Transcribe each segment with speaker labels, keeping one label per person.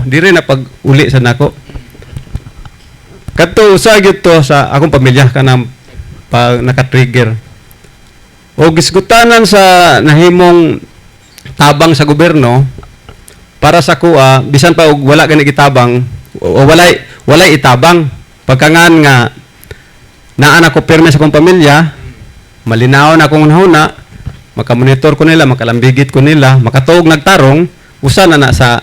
Speaker 1: Diri na pag uli sa nako. Kadto usa gyud to sa akong pamilya kanang pag naka-trigger. O gisgutanan sa nahimong tabang sa gobyerno para sa kuha, bisan pa og wala gani gitabang o walay itabang, pagkangan nga naa na ko pirme sa akong pamilya, malinaw na akong hunahuna, makamonitor ko nila, makalambigit ko nila, makatuog nagtarong, usa na na sa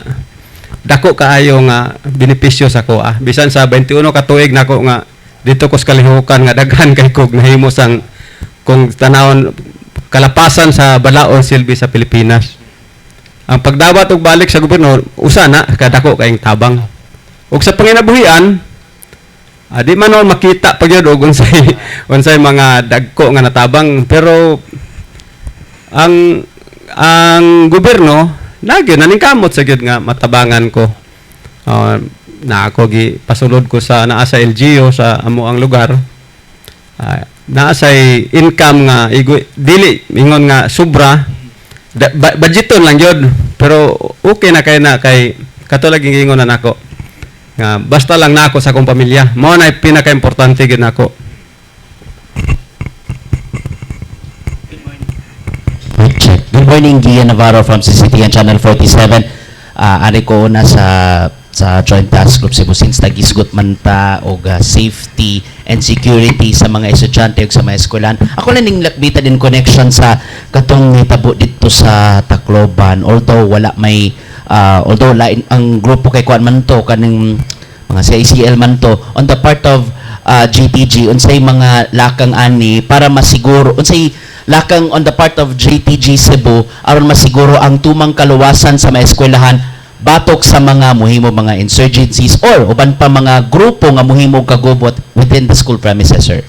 Speaker 1: dako kaayo nga benepisyo sa kuha. Bisan sa 21 ka tuig nako nga dito ko sa kalihukan, nga daghan kay kog nahimo sang kung tanawon kalapasan sa balaod silbi sa Pilipinas. Ang pagdawat og balik sa gobyerno, usa na kadako kayong tabang. Ug sa panginabuhian, di man noon makita pa gyud og unsay unsay mga dagko nga natabang, pero ang gobyerno nagyo naningkamot sa gyud nga matabangan ko. Na ako gi pasulod ko sa naa sa LGU sa amo ang lugar. Naa say income nga igo, dili ingon nga sobra, budgeton lang gyud, pero okay na kay na kay kato lagi ingon na nako nga basta lang nako sa akong pamilya, mao na pinaka-importante gyud nako.
Speaker 2: Mic check. Good morning, Gian Navarro from CCTN Channel 47. Ari ko una sa Joint Task Group Cebu, since nagisgot man ta og safety and security sa mga estudyante ug sa mga eskwelahan. Ako lang ning lakbitan in connection sa katong nitabo didto sa Tacloban, although wala may although lain ang grupo kay kuan man to, kaning mga CICL man to. On the part of JTG, unsay mga lakang ani para masiguro, unsay lakang on the part of JTG Cebu aron masiguro ang tumang kaluwasan sa mga eskwelahan batok sa mga muhimo mga insurgencies or uban pa mga grupo nga muhimo kagubot within the school premises, sir?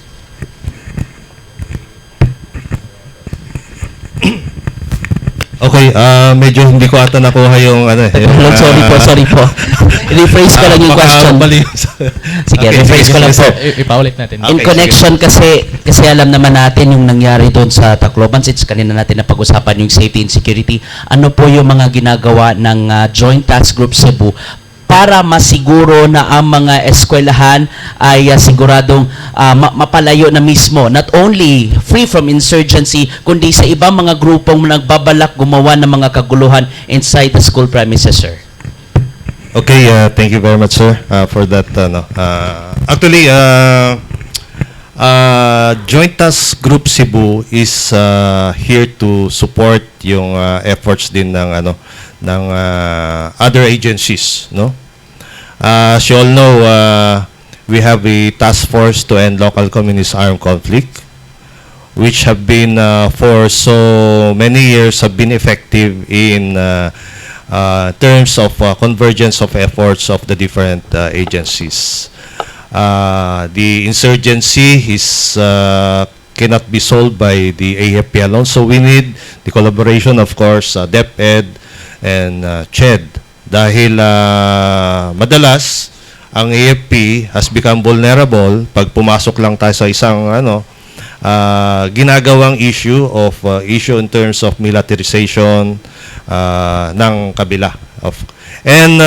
Speaker 3: Okay, medyo hindi ko ata nakuha yung ano eh. Yung,
Speaker 2: Sorry po, sorry po. Rephrase ko lang yung
Speaker 3: baka
Speaker 2: question.
Speaker 3: mali.
Speaker 2: Sige,
Speaker 3: Okay,
Speaker 2: rephrase
Speaker 3: sige,
Speaker 2: ko lang
Speaker 3: sige,
Speaker 2: po.
Speaker 4: Ipaulit natin.
Speaker 2: In
Speaker 3: Okay,
Speaker 2: connection kasi alam naman natin yung nangyari doon sa Tacloban, since kanina natin napag-usapan yung safety and security, ano po yung mga ginagawa ng Joint Task Group Cebu para masiguro na ang mga eskwelahan ay siguradong mapalayo na mismo, not only free from insurgency, kundi sa ibang mga grupong nagbabalak gumawa ng mga kaguluhan inside the school premises, sir?
Speaker 3: Okay, thank you very much, sir, for that. Ano, actually, Joint Task Group Cebu is here to support yung efforts din ng ano ng other agencies, no? As you all know, we have a task force to end local communist armed conflict, which have been for so many years have been effective in terms of convergence of efforts of the different agencies. The insurgency is cannot be solved by the AFP alone, so we need the collaboration, of course, DepEd and CHED. Dahil madalas ang AFP has become vulnerable pag pumasok lang tayo sa isang ano ginagawang issue in terms of militarization ng kabila of. And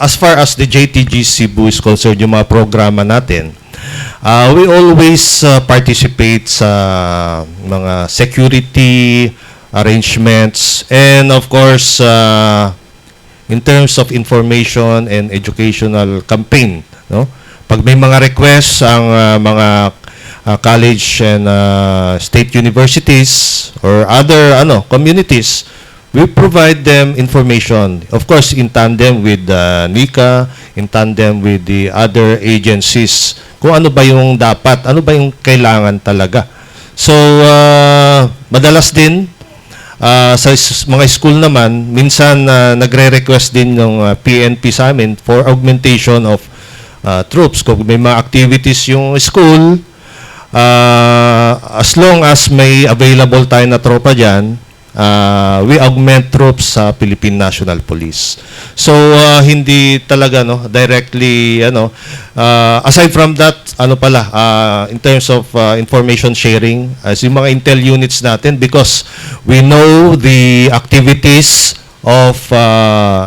Speaker 3: as far as the JTG Cebu is concerned, yung mga programa natin, we always participate sa mga security arrangements and, of course, in terms of information and educational campaign, no? Pag may mga requests ang mga college and state universities or other ano communities, we provide them information. Of course, in tandem with NICA, in tandem with the other agencies, kung ano ba yung dapat, ano ba yung kailangan talaga. So, madalas din sa mga school naman, minsan nagre-request din ng PNP sa amin for augmentation of troops. Kung may mga activities yung school, as long as may available tayo na tropa dyan, we augment troops sa Philippine National Police. So, hindi talaga, no, directly ano aside from that, ano pala, in terms of information sharing as yung mga intel units natin, because we know the activities of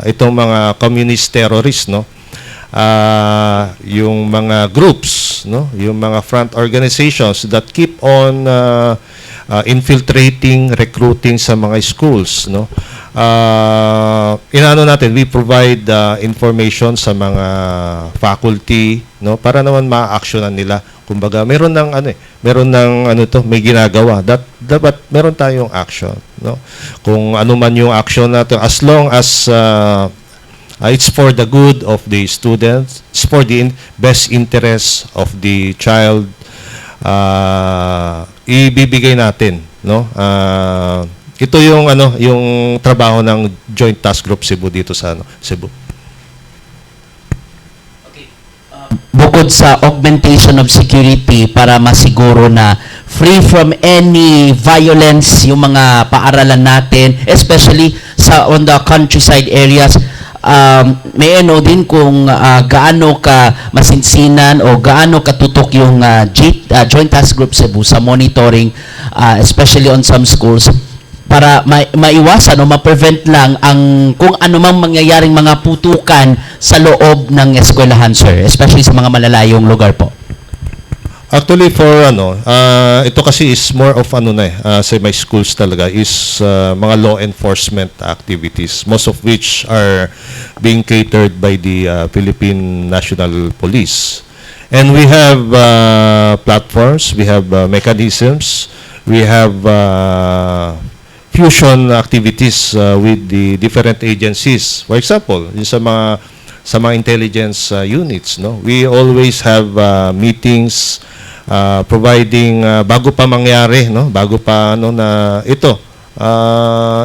Speaker 3: itong mga communist terrorists, no? Yung mga groups, no? Yung mga front organizations that keep on infiltrating, recruiting sa mga schools, no? Inaano natin, we provide information sa mga faculty, no? Para naman ma-actionan nila. Kumbaga, meron ng ano eh, meron ng ano to, may ginagawa. Dapat meron tayong action, no? Kung ano man yung action natin, as long as it's for the good of the students, it's for the best interest of the child, ibibigay natin, no? Ito yung ano, yung trabaho ng Joint Task Group Cebu dito sa ano, Cebu.
Speaker 2: Bukod sa augmentation of security para masiguro na free from any violence yung mga paaralan natin, especially sa on the countryside areas, may ano din kung gaano ka masinsinan o gaano katutok yung Joint Task Group Cebu sa monitoring, especially on some schools, para maiwasan o ma-prevent lang ang kung ano mang mangyayaring mga putukan sa loob ng eskwelahan, sir, especially sa mga malalayong lugar po?
Speaker 3: Actually, for ano, ito kasi is more of ano na eh, sa my schools talaga is mga law enforcement activities, most of which are being catered by the Philippine National Police. And we have platforms, we have mechanisms, we have fusion activities with the different agencies. For example, yung sa mga intelligence units, no? We always have meetings providing bago pa mangyari, no? Bago pa ano na ito,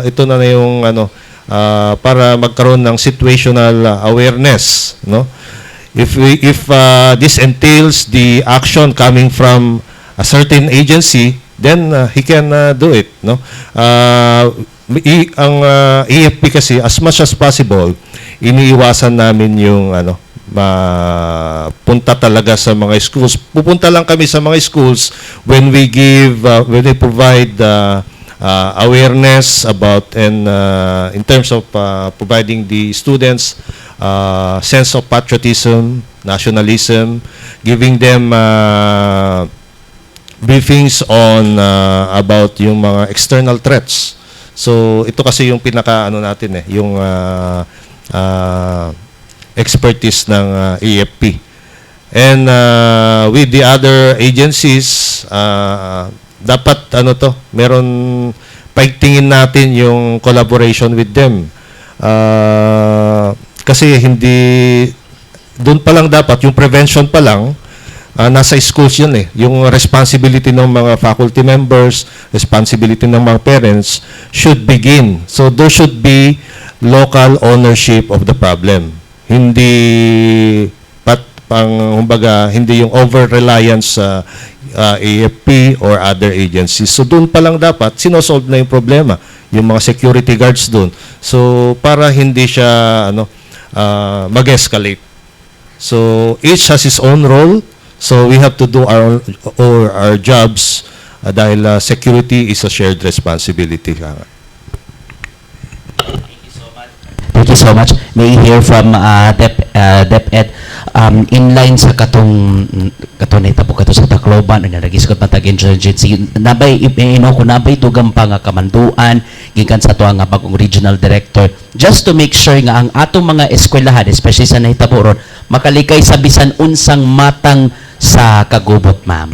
Speaker 3: ito na na yung ano para magkaroon ng situational awareness, no? If this entails the action coming from a certain agency, then he can do it, no? Ang AFP kasi, as much as possible, iniiwasan namin yung ano, mapunta talaga sa mga schools. Pupunta lang kami sa mga schools when we provide awareness about and in terms of providing the students sense of patriotism, nationalism, giving them briefings on about yung mga external threats. So ito kasi yung pinaka ano natin eh, yung expertise ng AFP. And with the other agencies, dapat ano to, meron paigtingin natin yung collaboration with them. Kasi hindi doon pa lang dapat yung prevention pa lang, nasa schools yun eh. Yung responsibility ng mga faculty members, responsibility ng mga parents should begin. So there should be local ownership of the problem. Hindi pat pang kumbaga hindi yung over-reliance sa AFP or other agencies. So doon pa lang dapat sinosolve na yung problema, yung mga security guards doon. So para hindi siya ano mag-escalate. So each has his own role. So we have to do our jobs dahil security is a shared responsibility. Kaya nga.
Speaker 2: Thank you so much. May I hear from DepEd in line sa katong katong nahitabo kato sa Tacloban, ano nagisgot man tag insurgency, nabay ino ko nabay dugang pa nga kamanduan gikan sa ato nga bagong regional director just to make sure nga ang atong mga eskwelahan, especially sa nahitabo ron, makalikay sa bisan unsang matang sa kagubot, ma'am?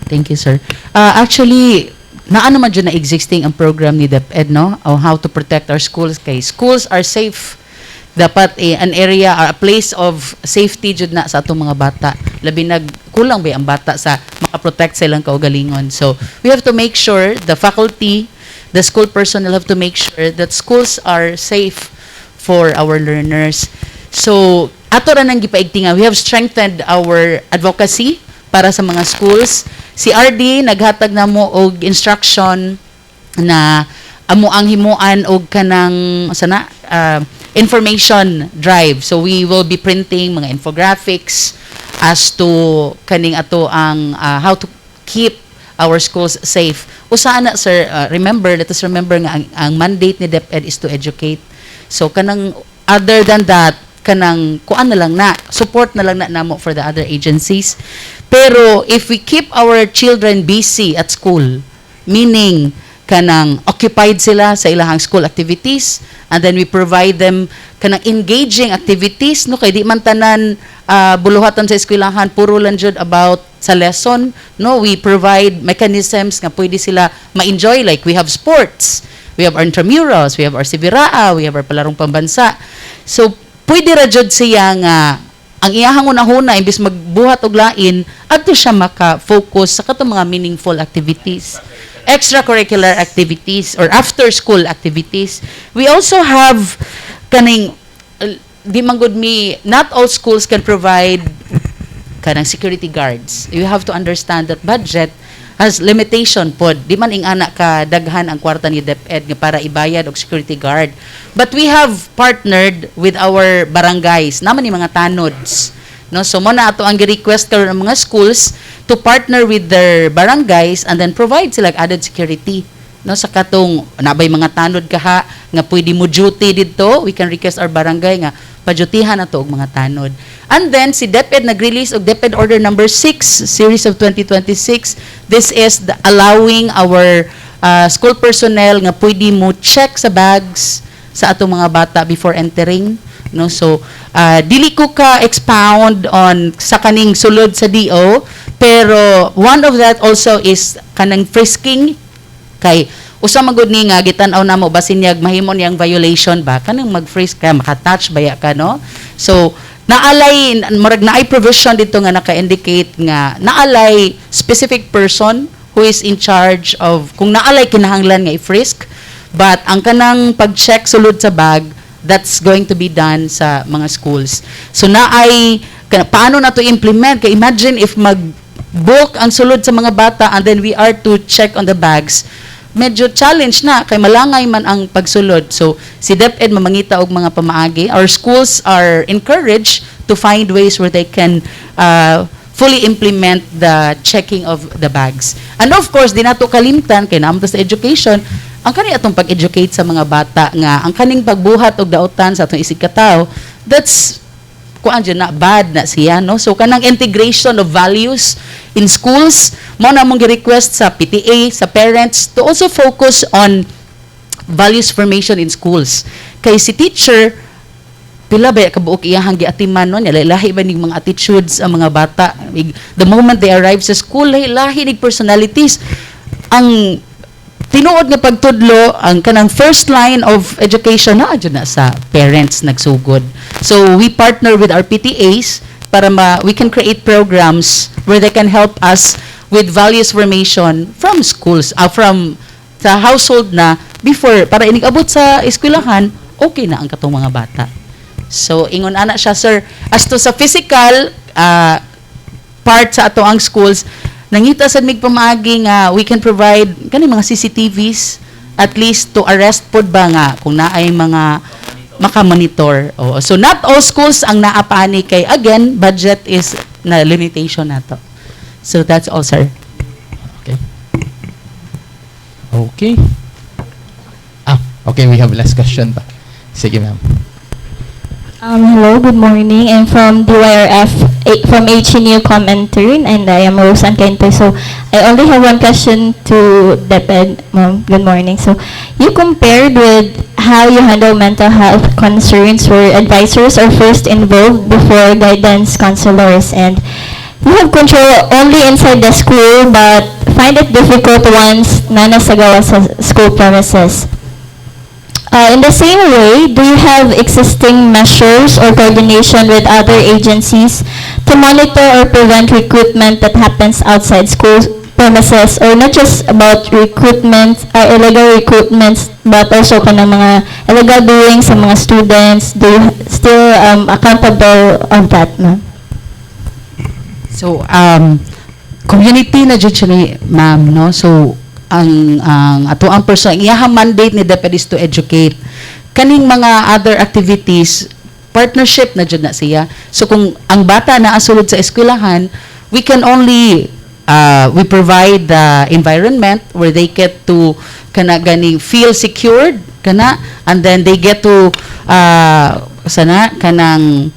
Speaker 4: Thank you, sir. Actually, naa naman dyan na existing ang program ni DepEd, no? On how to protect our schools. Kay schools are safe. Dapat eh, an area or a place of safety jud na sa atong mga bata. Labi nag kulang ba ang bata sa makaprotect sa ilang kaugalingon. So, we have to make sure the faculty, the school personnel have to make sure that schools are safe for our learners. So, ato ra nang gipaigtinga. We have strengthened our advocacy para sa mga schools. Si RD naghatag na mo og instruction na amo ang himuan og kanang sana information drive. So we will be printing mga infographics as to kaning ato ang how to keep our our schools safe. Usa na, sir, remember, let us remember nga ang mandate ni DepEd is to educate. So kanang other than that, kanang kuan na lang na, support na lang na namo for the other agencies. Pero if we keep our children busy at school, meaning kanang occupied sila sa ilahang school activities, and then we provide them kanang engaging activities, no, kay di man tanan buluhaton sa eskwelahan puro lang jud about sa lesson, no? We provide mechanisms nga pwede sila ma-enjoy, like we have sports, we have our intramurals, we have our Civiraa, we have our Palarong Pambansa. So pwede ra jud siya nga ang iyahang unahuna, imbis magbuhat og lain, adto siya maka-focus sa katong mga meaningful activities, extracurricular activities or after school activities. We also have kaning di man gud mi, not all schools can provide kanang security guards. You have to understand that budget has limitation pod. Di man ing-ana ka daghan ang kwarta ni DepEd nga para ibayad og security guard. But we have partnered with our barangays. Naa man ni mga tanods. No, so mo na ato ang gi-request karon ang mga schools to partner with their barangays and then provide sila added security. No, sa katong nabay mga tanod kaha nga pwede mo duty didto, we can request our barangay nga padyutihan na to og mga tanod. And then si DepEd nag-release og DepEd Order number 6 series of 2026. This is the allowing our school personnel nga pwede mo check sa bags sa atong mga bata before entering, no? So dili ko ka expound on sa kaning sulod sa DO, pero one of that also is kanang frisking, kay usa man gud ni nga gitan-aw namo basin niyag mahimo niyang violation ba, kanang mag-frisk ka, maka-touch baya ka, no? So naalay murag naay provision dito nga naka-indicate nga naalay specific person who is in charge of kung naalay kinahanglan nga i-frisk, but ang kanang pag-check sulod sa bag, that's going to be done sa mga schools. So naay paano na to implement, kay imagine if mag bulk ang sulod sa mga bata and then we are to check on the bags, medyo challenge na kay malangay man ang pagsulod. So si DepEd mamangita og mga pamaagi. Our schools are encouraged to find ways where they can fully implement the checking of the bags. And of course, di nato kalimtan kay naa man ta sa education, ang kani atong pag-educate sa mga bata nga ang kaning pagbuhat og dautan sa atong isig katawo, that's kuan dyan na, bad na siya, no? So kanang integration of values in schools, mo na mong gi-request sa PTA, sa parents, to also focus on values formation in schools, kay si teacher, pila ba kabuok iyahang giatiman, no? Nya lahi ba ning mga attitudes ang mga bata the moment they arrive sa school, lahi lahi ning personalities. Ang tinuod nga pagtudlo, ang kanang first line of education na jud na sa parents nagsugod. So we partner with our PTAs para ma we can create programs where they can help us with values formation from schools, from sa household na before, para inig abot sa eskwelahan, okay na ang katong mga bata. So ingon ana siya, sir. As to sa physical part sa ato ang schools, nangita sad mig pamaagi nga we can provide kani mga CCTVs, at least to arrest pod ba nga kung naay mga maka-monitor. Oo. So not all schools ang naa pa ani kay again, budget is na limitation nato. So that's all, sir.
Speaker 5: Okay. Okay. Ah, okay, we have last question pa. Sige, ma'am.
Speaker 6: Hello, good morning. I'm from DYRF, from HNU Comintern, and I am Roseanne Kente. So, I only have one question to DepEd, ma'am. Good morning. So, you compared with how you handle mental health concerns where advisors are first involved before guidance counselors, and you have control only inside the school, but find it difficult once na nasa gawas sa school premises. In the same way, do you have existing measures or coordination with other agencies to monitor or prevent recruitment that happens outside school premises, or not just about recruitment, illegal recruitments, but also kanang mga illegal doings sa mga students? Do you still accountable of that, ma'am?
Speaker 4: So, community na jud siya ni ma'am, no? So, ang ato ang person, ang iyahang mandate ni DepEd is to educate. Kaning mga other activities, partnership na jud na siya. So, kung ang bata na asulod sa eskwelahan, we can only We provide the environment where they get to kana ganing feel secured kana, and then they get to sana kanang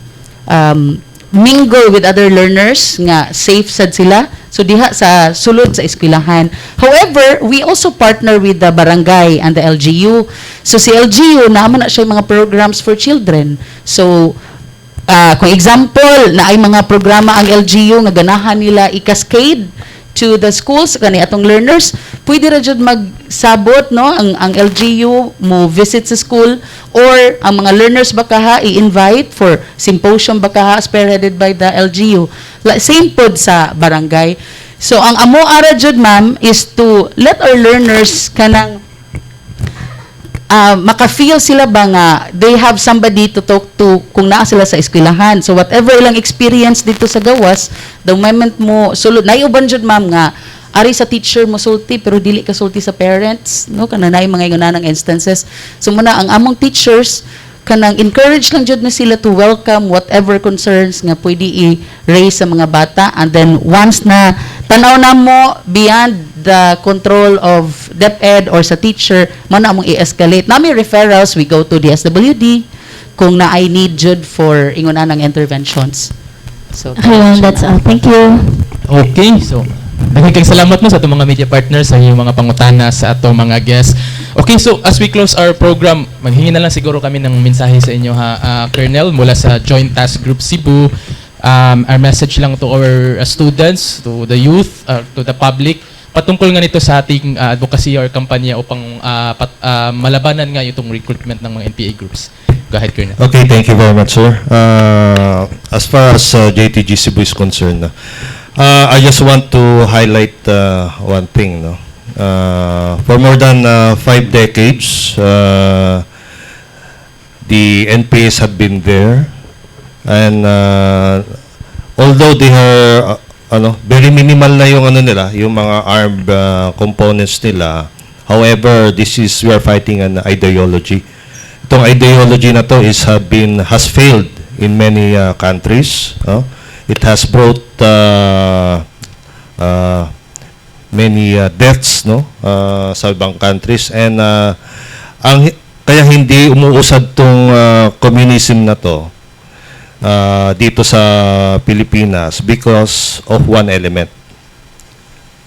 Speaker 4: mingle with other learners nga safe sad sila, so diha sa sulod sa eskwelahan. However, we also partner with the barangay and the LGU. So si LGU, naa man na siya mga programs for children. So kung example na ay mga programa ang LGU nga ganahan nila i-cascade to the schools kani atong learners, pwede ra jud magsabot, no, ang LGU mo visit sa school or ang mga learners bakaha i-invite for symposium bakaha spearheaded by the LGU. Same pod sa barangay. So ang amo ara jud, ma'am, is to let our learners kanang maka-feel sila ba nga they have somebody to talk to kung naa sila sa eskwelahan. So whatever ilang experience dito sa gawas, the moment mo sulod, naay uban jud, ma'am, nga ari sa teacher mo sulti pero dili ka sulti sa parents, no, kana naay mga ingonanang instances. So muna ang among teachers, kanang encourage lang jud na sila to welcome whatever concerns nga pwede i-raise sa mga bata, and then once na tanaw na mo beyond the control of DepEd or sa teacher, mo na among i-escalate. Nami referrals, we go to DSWD kung naay need jud for ingon anang interventions. So
Speaker 6: Okay lang, that's all. Thank you.
Speaker 5: Okay, so daghang salamat mo sa atong mga media partners sa inyong mga pangutana sa atong mga guests. Okay, so as we close our program, maghingi na lang siguro kami ng mensahe sa inyo ha, Colonel, mula sa Joint Task Group Cebu. Our message lang to our students, to the youth, to the public, patungkol nga nito sa ating advocacy or kampanya upang malabanan nga itong recruitment ng mga NPA groups. Go ahead, Colonel.
Speaker 3: Okay, thank you very much, sir. As far as JTG Cebu is concerned, I just want to highlight one thing. No? For more than 5 decades, the NPAs have been there. And although they are ano, very minimal na yung ano nila, yung mga armed components nila. However, this is we are fighting an ideology. Itong ideology na to is have been has failed in many countries, no? It has brought many deaths, no, sa ibang countries, and ang kaya hindi umuusad tong communism na to dito sa Pilipinas because of one element.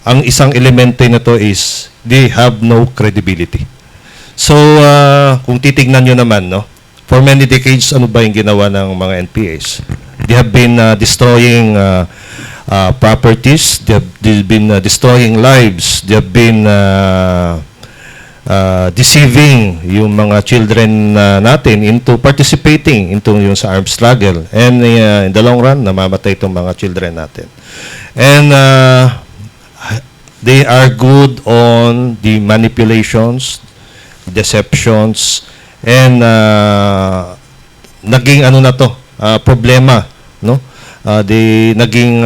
Speaker 3: Ang isang elemento na to is they have no credibility. So, kung titignan nyo naman, no, for many decades, ano ba yung ginawa ng mga NPAs? They have been destroying properties, they've been destroying lives, they have been deceiving yung mga children natin into participating into yung sa armed struggle. And in the long run, namamatay itong mga children natin. And they are good on the manipulations, deceptions, and naging ano na to, problema, no? They naging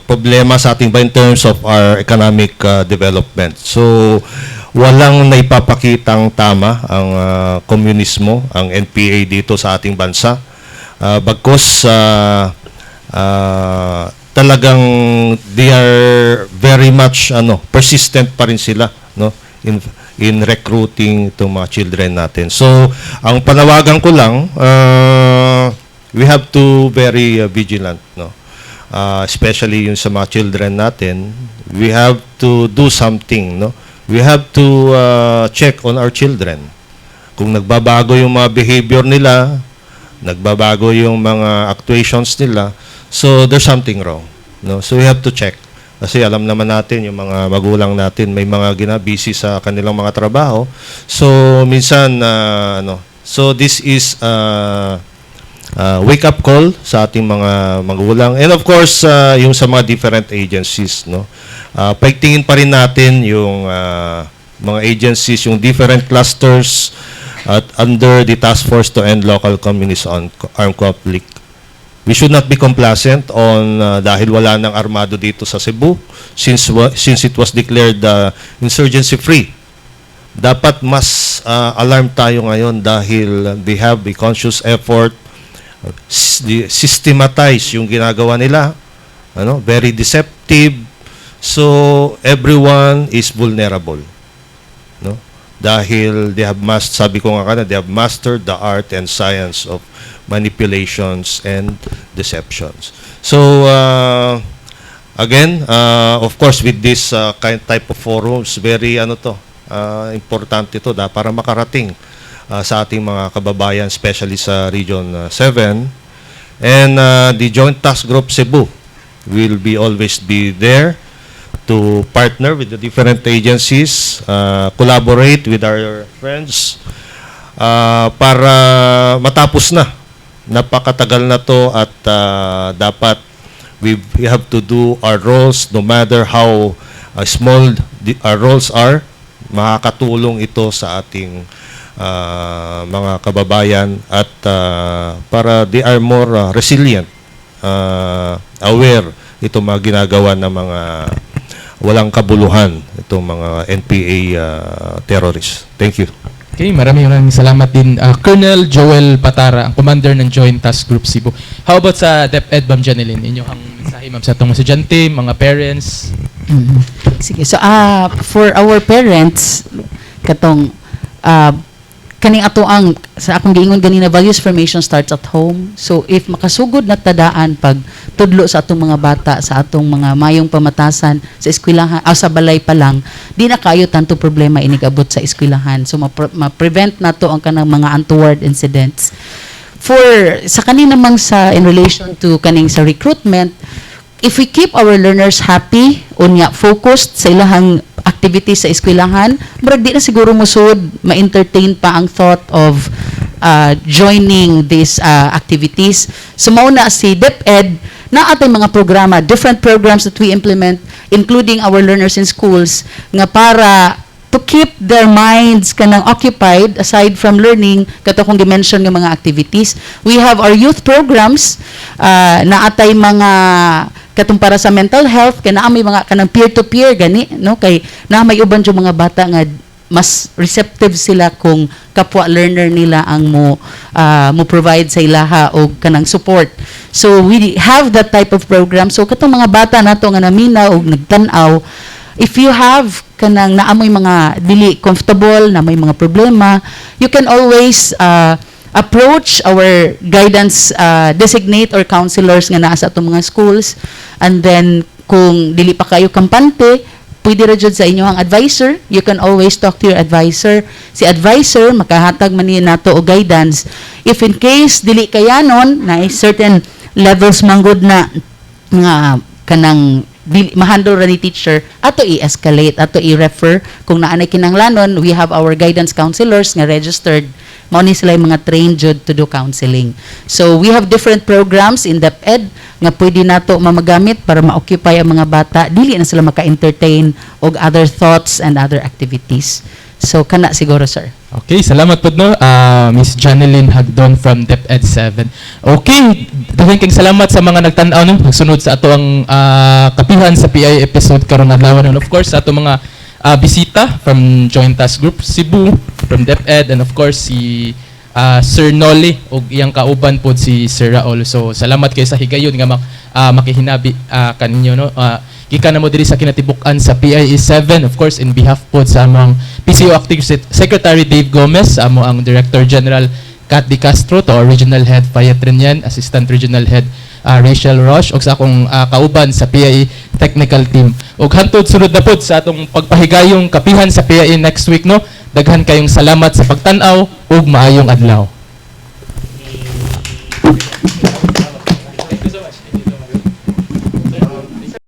Speaker 3: problema sa ating ba in terms of our economic development. So, walang naipapakitang tama ang komunismo, ang NPA dito sa ating bansa. Bagkus talagang they are very much ano, persistent pa rin sila, no, in recruiting itong mga children natin. So, ang panawagan ko lang, we have to very vigilant, no? Especially yung sa mga children natin, we have to do something, no? We have to check on our children. Kung nagbabago yung mga behavior nila, nagbabago yung mga actuations nila, so there's something wrong, no? So we have to check. Kasi alam naman natin yung mga magulang natin, may mga gina-busy sa kanilang mga trabaho. So minsan ano, so this is wake up call sa ating mga magulang and of course yung sa mga different agencies, no, paigtingin pa rin natin yung mga agencies, yung different clusters at under the Task Force to End Local Communist on Armed Conflict. We should not be complacent on dahil wala nang armado dito sa Cebu since it was declared insurgency free. Dapat mas alarm tayo ngayon dahil they have a conscious effort systematize yung ginagawa nila. ano, very deceptive. So everyone is vulnerable, no? Dahil they have mas sabi ko nga kana, they have mastered the art and science of manipulations and deceptions. So again, of course, with this kind type of forums, very ano to, importante to da para makarating sa ating mga kababayan, especially sa Region 7. And the Joint Task Group Cebu will be always be there to partner with the different agencies, collaborate with our friends para matapos na. Napakatagal na to at dapat we have to do our roles, no matter how small our roles are, makakatulong ito sa ating mga kababayan at para they are more resilient, aware itong mga ginagawa ng mga walang kabuluhan, itong mga NPA terrorists. Thank you.
Speaker 5: Okay, maraming maraming salamat din, Colonel Joel Patara, ang commander ng Joint Task Group Cebu. How about sa DepEd, Ma'am Janeline? Inyo ang mensahe, ma'am, sa atong estudyante, mga parents.
Speaker 4: Sige. So, for our parents, katong kaning ato ang sa akong giingon ganina, values formation starts at home. So if makasugod na tadaan pag tudlo sa atong mga bata sa atong mga mayong pamatasan sa eskwelahan, sa balay pa lang, di na kayo tanto problema inigabot sa eskwelahan. So ma-prevent nato ang kanang mga untoward incidents. For sa kanina mang sa in relation to kaning sa recruitment, if we keep our learners happy unya focused sa ilahang activities sa eskwelahan, murag di na siguro musud ma-entertain pa ang thought of joining these activities. So mao na si DepEd na atay mga programa, different programs that we implement, including our learners in schools, nga para to keep their minds kanang occupied aside from learning, kato kong gi-mention nga mga activities. We have our youth programs, na atay mga katong para sa mental health, kay naa may mga kanang peer to peer gani, no, kay naa may uban jud mga bata nga mas receptive sila kung kapwa learner nila ang mo provide sa ilaha og kanang support. So we have that type of program. So katong mga bata nato nga naminaw og nagtan-aw, if you have kanang naamoy mga dili comfortable na may mga problema, you can always approach our guidance designate or counselors nga naa sa atong mga schools. And then kung dili pa kayo kampante, pwede ra jud sa inyong advisor. You can always talk to your advisor. Si advisor makahatag man niya nato og guidance. If in case dili kayanon na certain levels manggod na nga kanang dili ma-handle ra ni teacher, ato i-escalate, ato i-refer kung naa nay kinahanglanon. We have our guidance counselors nga registered. Mao ni sila yung mga trained jud to do counseling. So we have different programs in DepEd nga pwede nato mamagamit para ma-occupy ang mga bata, dili na sila maka-entertain og other thoughts and other activities. So kana siguro, sir.
Speaker 5: Okay, salamat po, no, Miss Janeline Hagdon from DepEd 7. Okay, daghan kayong salamat sa mga nagtan-aw, no, nagsunod sa ato ang kapihan sa PIE episode karon adlaw, and of course sa ato mga bisita from Joint Task Group Cebu, from DepEd, and of course si Sir Nolly ug iyang kauban pod si Sir Raul. So salamat kayo sa higayon nga makihinabi kaninyo, no. Gikan na mo diri sa kinatibuk-an sa PIE 7, of course, in behalf pod sa among PCO Acting Secretary Dave Gomez, sa amo ang Director General Kat Di Castro, to our Regional Head Fayet Renian, Assistant Regional Head Rachel Roche, ug sa akong kauban sa PIE Technical Team. Ug hantod sunod na pod sa atong pagpahigayong kapihan sa PIE next week, no. Daghan kayong salamat sa pagtan-aw ug maayong adlaw.